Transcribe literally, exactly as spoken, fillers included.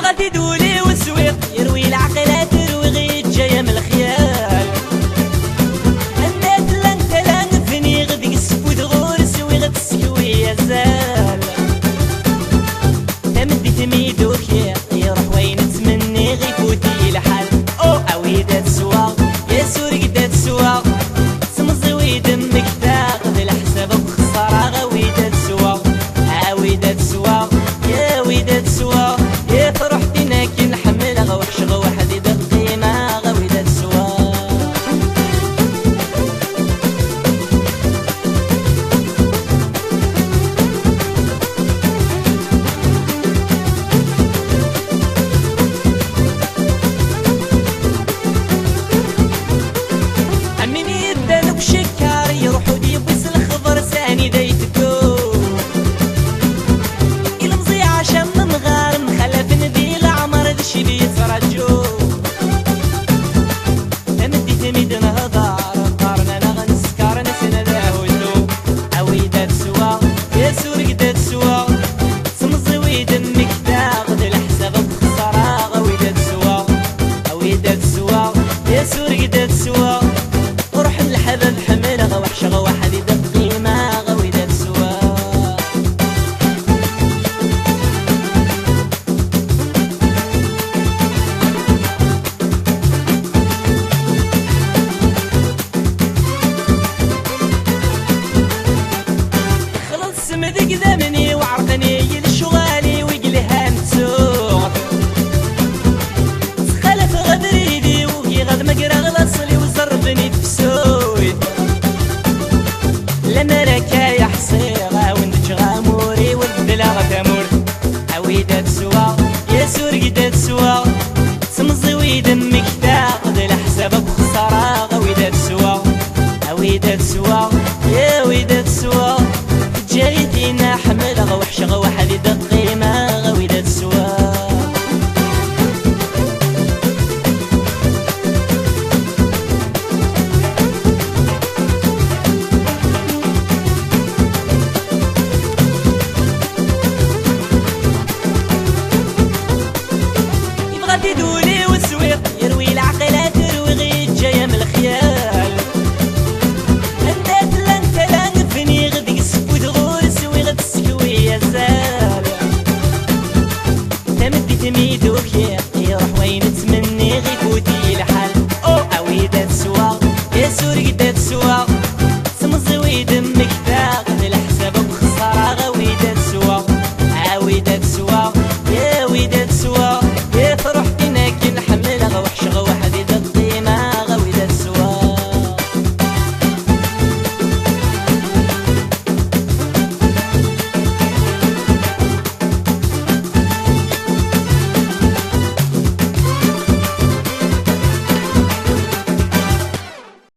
Qati d ul-iw swiɣ, yerwi leɛqel ad terwi, ɣiǧǧa-yam lexyal. Anda tella tala bniɣ deg-s, fud ɣur-s wiɣ-d sekwi azal. Tameddit mi d-ukiɣ, iruḥ wayen ttmenniɣ, ifut-iyi lḥal. Oh, awi-d ad sweɣ, ya sureg-d ad sweɣ. Semẓi-wi-d mmektaɣ, d leḥsab akk xeṣreɣ, awi-d ad sweɣ, awi-d ad sweɣ, awi-d ad sweɣ. Ya truḥ tin akken ḥemmleɣ, weḥceɣ weḥd-i d qqimeɣ, awi-d ad sweɣ. Am win yeddan deg ucekkar, iruḥ ur d-yewwi s lexber s anida iteddu. Ilemẓi ɛac am umɣar, mxalafen di leɛmer, d ccib yettraǧu. Tameddit mi d-nehḍer, qqaren-aneɣ nesker, nsen ad ahuddu. Awi-d ad sweɣ, ya sureg-d ad sweɣ. Semẓi-wi-d mmektaɣ, d leḥsab akk xeṣreɣ. Awi-d ad sweɣ, awi-d ad sweɣ, ya sureg-d ad sweɣ. Ruḥ n lḥader ḥemmleɣ, weḥceɣ weḥd-i d qqimeɣ, awi-d ad sweɣ. Xleṣ-m deg idammen-iw, ɛerqen-iyi lecɣal-iw i yelhan ttuɣ. Ttxalafeɣ abrid-iw, ugiɣ ad megreɣ laṣel-iw, zerben i tefsut. Lemmer akka yeḥṣiɣ, a wen-d-ǧǧeɣ amur-iw, beddleɣ tamurt. Awi-d ad sweɣ, ya sureg-d ad sweɣ. Semẓi-wi-d mmektaɣ, d leḥsab akk xeṣreɣ. Awi-d ad sweɣ, awi-d ad sweɣ, awi-d ad sweɣ. Teǧǧa-yi tinna ḥemmleɣ, weḥceɣ weḥd-i d qqimeɣ. Awi-d ad sweɣ. Yebɣa-t-id ul-iw swiɣ, yerwi leɛqel ad terwi, ɣiǧǧa-yam lexyal. Anda tella tala bniɣ deg-s, fud ɣur-s wiɣ-d sekwi azal. Tameddit mi d-ukiɣ, iruḥ wayen ttmenniɣ, ifut-iyi lḥal.